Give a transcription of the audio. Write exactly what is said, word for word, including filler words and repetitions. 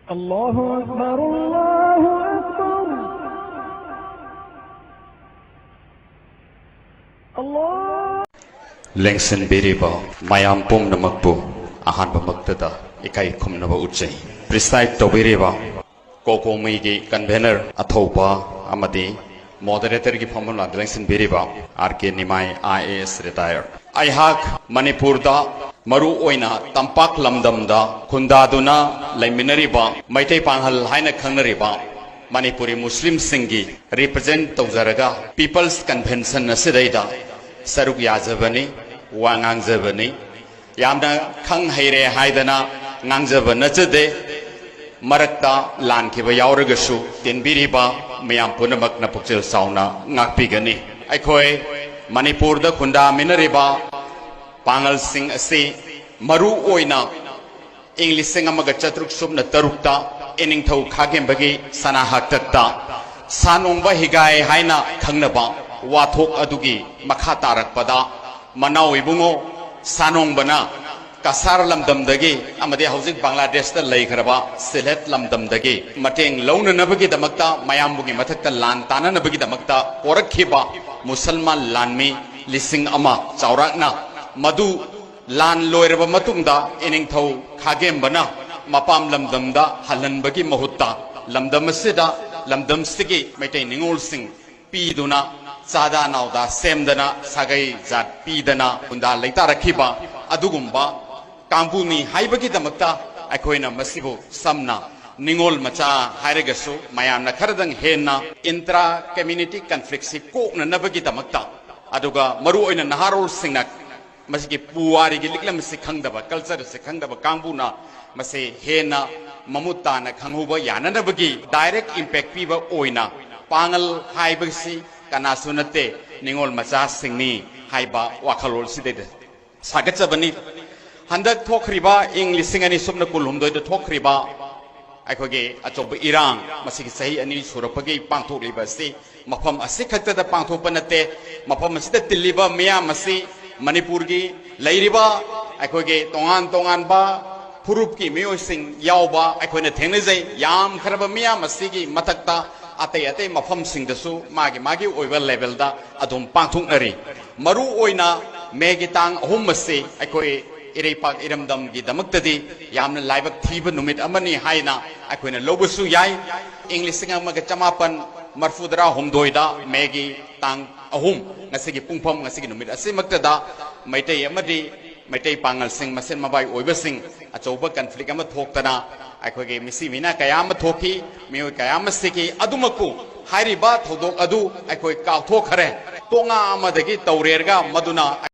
الله أكبر، الله أكبر. الله. ꯂꯦꯡꯁꯤꯟꯕꯤꯔꯤꯕ ꯃꯌꯥꯝ ꯄꯨꯝꯅꯃꯛꯄꯨ ꯑꯍꯥꯟꯕꯃꯛꯇꯗ ꯏꯀꯥꯏ ꯈꯨꯝꯅꯕ ꯎꯠꯆꯩ꯫ Preside ꯇꯧꯕꯤꯔꯤꯕ ꯀꯣꯀꯣꯃꯤꯒꯤ convener ꯑꯊꯧꯕ ꯑꯃꯗꯤ moderatorꯒꯤ ꯐꯝꯐꯝ ꯂꯥꯟꯗ ꯂꯦꯡꯁꯤꯟꯕꯤꯔꯤꯕ R K Nimai, I A S retired꯫ ꯑꯩꯍꯥꯛ ꯃꯅꯤꯄꯨꯔꯗ, ꯃꯔꯨ ꯑꯣꯏꯅ ꯇꯝꯄꯥꯛ ꯂꯝꯗꯝꯗ ꯈꯨꯟꯗꯥꯗꯨꯅ ꯂꯩꯃꯤꯟꯅꯔꯤꯕ ꯃꯩꯇꯩ ꯄꯥꯉꯜ ꯍꯥꯏꯅ ꯈꯪꯅꯔꯤꯕ ꯃꯅꯤꯄꯨꯔꯤ ꯃꯨꯁꯂꯤꯝꯁꯤꯡꯒꯤ represent ꯇꯧꯖꯔꯒ People's Convention ꯑꯁꯤꯗꯩꯗ ꯁꯔꯨꯛ ꯌꯥꯖꯕꯅꯤ, ꯋꯥ ꯉꯥꯡꯖꯕꯅꯤ꯫ ꯌꯥꯝꯅ ꯈꯪ ꯍꯩꯔꯦ ꯍꯥꯏꯗꯅ ꯉꯥꯡꯖꯕ ꯅꯠꯆꯗꯦ꯫ ꯃꯔꯛꯇ ꯂꯥꯟꯈꯤꯕ ꯌꯥꯎꯔꯒꯁꯨ ꯇꯤꯟꯕꯤꯔꯤꯕ ꯃꯌꯥꯝ ꯄꯨꯝꯅꯃꯛꯅ ꯄꯨꯛꯆꯦꯜ ꯆꯥꯎꯅ ꯉꯥꯛꯄꯤꯒꯅꯤ꯫ ꯑꯩꯈꯣꯏ ꯃꯅꯤꯄꯨꯔꯗ ꯈꯨꯟꯗꯥꯃꯤꯟꯅꯔꯤꯕ ꯄꯥꯉꯜꯁꯤꯡ ꯑꯁꯤ ꯃꯔꯨ ꯑꯣꯏꯅ ꯏꯪ ꯂꯤꯁꯤꯡ ꯑꯃꯒ ꯆꯥꯇ꯭ꯔꯨꯛ ꯁꯨꯞꯅ ꯇꯔꯨꯛꯇ ꯏꯅꯤꯡꯊꯧ ꯈꯥꯒꯦꯝꯕꯒꯤ ꯁꯅꯥ ꯍꯥꯛꯇꯛꯇ ꯁꯥꯅꯣꯡꯕ ꯍꯤꯒꯥꯏ ꯍꯥꯏꯅ ꯈꯪꯅꯕ ꯋꯥꯊꯣꯛ ꯑꯗꯨꯒꯤ ꯃꯈꯥ ꯇꯥꯔꯛꯄꯗ ꯃꯅꯥꯎ ꯏꯕꯨꯡꯉꯣ ꯁꯥꯅꯣꯡꯕꯅ ꯀꯁꯥꯔ ꯂꯝꯗꯝꯗꯒꯤ ꯑꯃꯗꯤ ꯍꯧꯖꯤꯛ ꯕꯪꯒ꯭ꯂꯥꯗꯦꯁꯇ ꯂꯩꯈ꯭ꯔꯕ ꯁꯤꯜꯍꯦꯠ ꯂꯝꯗꯝꯗꯒꯤ ꯃꯇꯦꯡ ꯂꯧꯅꯅꯕꯒꯤꯗꯃꯛꯇ, ꯃꯌꯥꯝꯕꯨꯒꯤ ꯃꯊꯛꯇ ꯂꯥꯟ ꯇꯥꯅꯅꯕꯒꯤꯗꯃꯛꯇ ꯄꯣꯔꯛꯈꯤꯕ ꯃꯨꯁꯜꯃꯥꯟ ꯂꯥꯟꯃꯤ ꯂꯤꯁꯤꯡ ꯑꯃ ꯆꯥꯎꯔꯥꯛꯅ, ꯃꯗꯨ ꯂꯥꯟ ꯂꯣꯏꯔꯕ ꯃꯇꯨꯡꯗ ꯏꯅꯤꯡꯊꯧ ꯈꯥꯒꯦꯝꯕꯅ ꯃꯄꯥꯝ ꯂꯝꯗꯝꯗ ꯍꯜꯍꯟꯕꯒꯤ ꯃꯍꯨꯠꯇ ꯂꯝꯗꯝ ꯑꯁꯤꯗ, ꯂꯝꯗꯝꯁꯤꯒꯤ ꯃꯩꯇꯩ ꯅꯤꯉꯣꯜꯁꯤꯡ ꯄꯤꯗꯨꯅ, ꯆꯥꯗꯥ ꯅꯥꯎꯗꯥ ꯁꯦꯝꯗꯅ, ꯁꯥꯒꯩ ꯖꯥꯠ ꯄꯤꯗꯅ ꯈꯨꯟꯗꯥ ꯂꯩꯇꯥꯔꯛꯈꯤꯕ ꯑꯗꯨꯒꯨꯝꯕ ꯀꯥꯡꯕꯨꯅꯤ ꯍꯥꯏꯕꯒꯤꯗꯃꯛꯇ ꯑꯩꯈꯣꯏꯅ ꯃꯁꯤꯕꯨ ꯁꯝꯅ ꯅꯤꯉꯣꯜ ꯃꯆꯥ ꯍꯥꯏꯔꯒꯁꯨ ꯃꯌꯥꯝꯅ ꯈꯔꯗꯪ ꯍꯦꯟꯅ intra community conflictꯁꯤ ꯀꯣꯛꯅꯅꯕꯒꯤꯗꯃꯛꯇ, ꯑꯗꯨꯒ ꯃꯔꯨ ꯑꯣꯏꯅ ꯅꯍꯥꯔꯣꯜꯁꯤꯡꯅ ꯃꯁꯤꯒꯤ ꯄꯨꯋꯥꯔꯤꯒꯤ ꯂꯤꯛꯂꯝ ꯑꯁꯤ ꯈꯪꯗꯕ, culture ꯑꯁꯤ ꯈꯪꯗꯕ ꯀꯥꯡꯕꯨꯅ ꯃꯁꯤ ꯍꯦꯟꯅ ꯃꯃꯨꯠ ꯇꯥꯅ ꯈꯪꯍꯧꯕ ꯌꯥꯅꯅꯕꯒꯤ direct impact ꯄꯤꯕ ꯑꯣꯏꯅ ꯄꯥꯉꯜ ꯍꯥꯏꯕꯁꯤ ꯀꯅꯥꯁꯨ ꯅꯠꯇꯦ, ꯅꯤꯉꯣꯜ ꯃꯆꯥꯁꯤꯡꯅꯤ ꯍꯥꯏꯕ ꯋꯥꯈꯜꯂꯣꯟ ꯑꯁꯤꯗꯩꯗ ꯁꯥꯒꯠꯆꯕꯅꯤ꯫ ꯍꯟꯗꯛ ꯊꯣꯛꯈ꯭ꯔꯤꯕ ꯏꯪ ꯂꯤꯁꯤꯡ ꯑꯅꯤ ꯁꯨꯞꯅ ꯀꯨꯟꯍꯨꯝꯗꯣꯏꯗ ꯊꯣꯛꯈ꯭ꯔꯤꯕ ꯑꯩꯈꯣꯏꯒꯤ ꯑꯆꯧꯕ ꯏꯔꯥꯡ, ꯃꯁꯤꯒꯤ ꯆꯍꯤ ꯑꯅꯤ ꯁꯨꯔꯛꯄꯒꯤ ꯄꯥꯡꯊꯣꯛꯂꯤꯕ ꯑꯁꯤ ꯃꯐꯝ ꯑꯁꯤꯈꯛꯇꯗ ꯄꯥꯡꯊꯣꯛꯄ ꯅꯠꯇꯦ, ꯃꯐꯝ ꯑꯁꯤꯗ ꯇꯤꯜꯂꯤꯕ ꯃꯤꯌꯥꯝ ꯑꯁꯤ ꯃꯅꯤꯄꯨꯔꯒꯤ ꯂꯩꯔꯤꯕ ꯑꯩꯈꯣꯏꯒꯤ ꯇꯣꯉꯥꯟ ꯇꯣꯉꯥꯟꯕ ꯐꯨꯔꯨꯞꯀꯤ ꯃꯤꯑꯣꯏꯁꯤꯡ ꯌꯥꯎꯕ ꯑꯩꯈꯣꯏꯅ ꯊꯦꯡꯅꯖꯩ꯫ ꯌꯥꯝꯈ꯭ꯔꯕ ꯃꯤꯌꯥꯝ ꯑꯁꯤꯒꯤ ꯃꯊꯛꯇ ꯑꯇꯩ ꯑꯇꯩ ꯃꯐꯝꯁꯤꯡꯗꯁꯨ ꯃꯥꯒꯤ ꯃꯥꯒꯤ ꯑꯣꯏꯕ ꯂꯦꯚꯦꯜꯗ ꯑꯗꯨꯝ ꯄꯥꯡꯊꯣꯛꯅꯔꯤ꯫ ꯃꯔꯨ ꯑꯣꯏꯅ ꯃꯦꯒꯤ ꯇꯥꯡ ꯑꯍꯨꯝ ꯑꯁꯤ ꯑꯩꯈꯣꯏ ꯏꯔꯩꯄꯥꯛ ꯏꯔꯝꯗꯝꯒꯤꯗꯃꯛꯇꯗꯤ ꯌꯥꯝꯅ ꯂꯥꯏꯕꯛ ꯊꯤꯕ ꯅꯨꯃꯤꯠ ꯑꯃꯅꯤ ꯍꯥꯏꯅ ꯑꯩꯈꯣꯏꯅ ꯂꯧꯕꯁꯨ ꯌꯥꯏ꯫ ꯏꯪ ꯂꯤꯁꯤꯡ ꯑꯃꯒ ꯆꯃꯥꯄꯟ ꯃꯔꯐꯨꯇꯔꯥ ꯍꯨꯝꯗꯣꯏꯗ ꯃꯦꯒꯤ ꯇꯥꯡ ꯑꯍꯨꯝ, ꯉꯁꯤꯒꯤ ꯄꯨꯡꯐꯝ, ꯉꯁꯤꯒꯤ ꯅꯨꯃꯤꯠ ꯑꯁꯤꯃꯛꯇꯗ ꯃꯩꯇꯩ ꯑꯃꯗꯤ ꯃꯩꯇꯩ ꯄꯥꯉꯜꯁꯤꯡ, ꯃꯁꯦꯟ ꯃꯕꯥꯏ ꯑꯣꯏꯕꯁꯤꯡ, ꯑꯆꯧꯕ ꯀꯟꯐ꯭ꯂꯤꯛ ꯑꯃ ꯊꯣꯛꯇꯅ ꯑꯩꯈꯣꯏꯒꯤ ꯃꯤꯁꯤ ꯃꯤꯅꯥ ꯀꯌꯥ ꯑꯃ ꯊꯣꯛꯈꯤ, ꯃꯤꯑꯣꯏ ꯀꯌꯥ ꯑꯃ ꯁꯤꯈꯤ꯫ ꯑꯗꯨꯃꯛꯄꯨ ꯍꯥꯏꯔꯤꯕ ꯊꯧꯗꯣꯛ ꯑꯗꯨ ꯑꯩꯈꯣꯏ ꯀꯥꯎꯊꯣꯛꯈ꯭ꯔꯦ꯫ ꯇꯣꯉꯥ ꯑꯃꯗꯒꯤ ꯇꯧꯔꯦꯔꯒ ꯃꯗꯨꯅ